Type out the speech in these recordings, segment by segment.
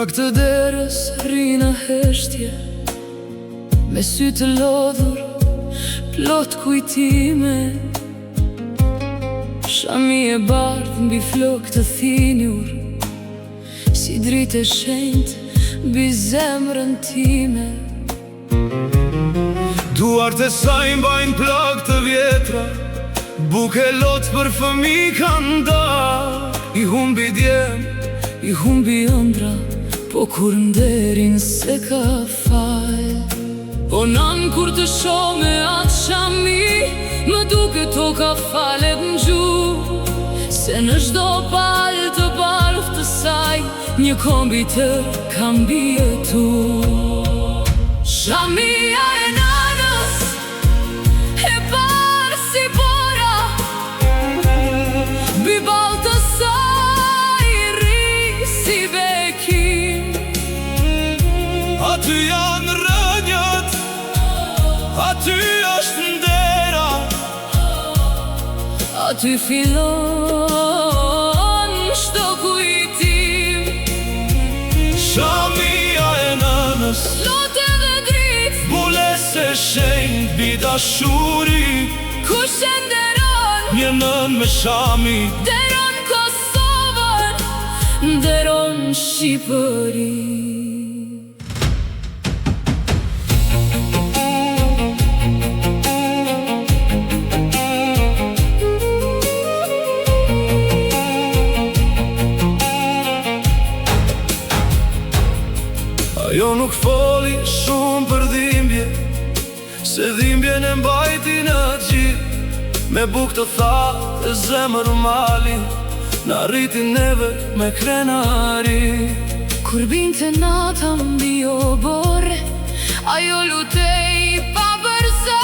Prag të derës rri në heshtje Me sy të lodhur, plot kujtime Shami e bardhë mbi flokë të thinjur Si dritë e shenjtë mbi zemrën time Duart e saj mbajnë plagë të vjetra Bukë e lot për fëmijë kanë ndarë I humbi djem, i humbi ëndrra Po kurrë nderin s'e ka falë O nanë kur të shoh me atë shami Më duket toka falet në gju Se në çdo palë të bardhë të saj Një komb i tërë ka mbijetu Shamia e nanës E bardhë si bora Mbi ballë të saj rri si bekim Aty janë rrënjët Aty është ndera Aty fillon çdo kujtim Shamia e nënës Lot edhe dritë Mbulesë e shenjtë mbi dashuri Kush e nderon Një nënë me shami Nderon Kosovën Nderon Shqipërinë. Ajo nuk foli shumë për dhimbje Se dhimbjen e mbajti në gji Me bukë të thatë e zemër mali Na rriti neve me krenari Kur binte nata mbi oborr Ajo lutej pa bërë zë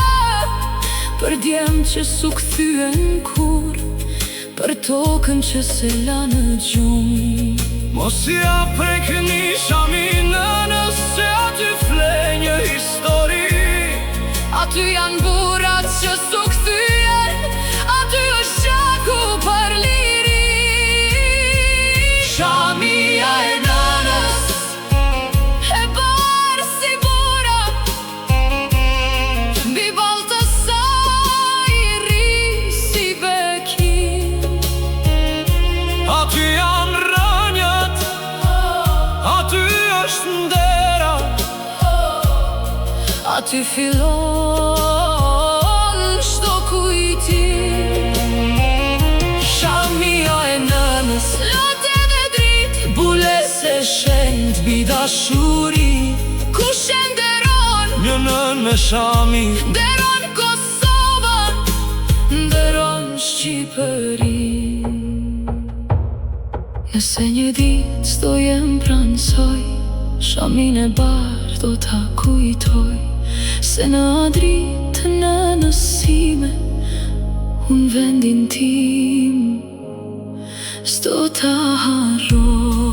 Për djemt që s'u kthyen kurrë Për tokën që s'e la në gjumë Mos ia prekni shaminë nënës Se aty fle një histori Aty janë burrat që s'u kthyen Aty është gjaku për liri Shamia e nënës E bardhë si bora Mbi ballë të saj rri si bekim Aty janë rrënjët Aty është ndera Aty fillon çdo kujtim Shamia e nënës Lot edhe dritë Mbulesë e shenjtë mbi dashuri Kush e nderon Një nënë me shami Nderon Kosovën Nderon Shqipërinë Nëse një ditë s'do jem pranë saj Shaminë e bardhë do ta kujtoj Se në atë dritë të nënës sime Unë vendin tim S'do ta harroj.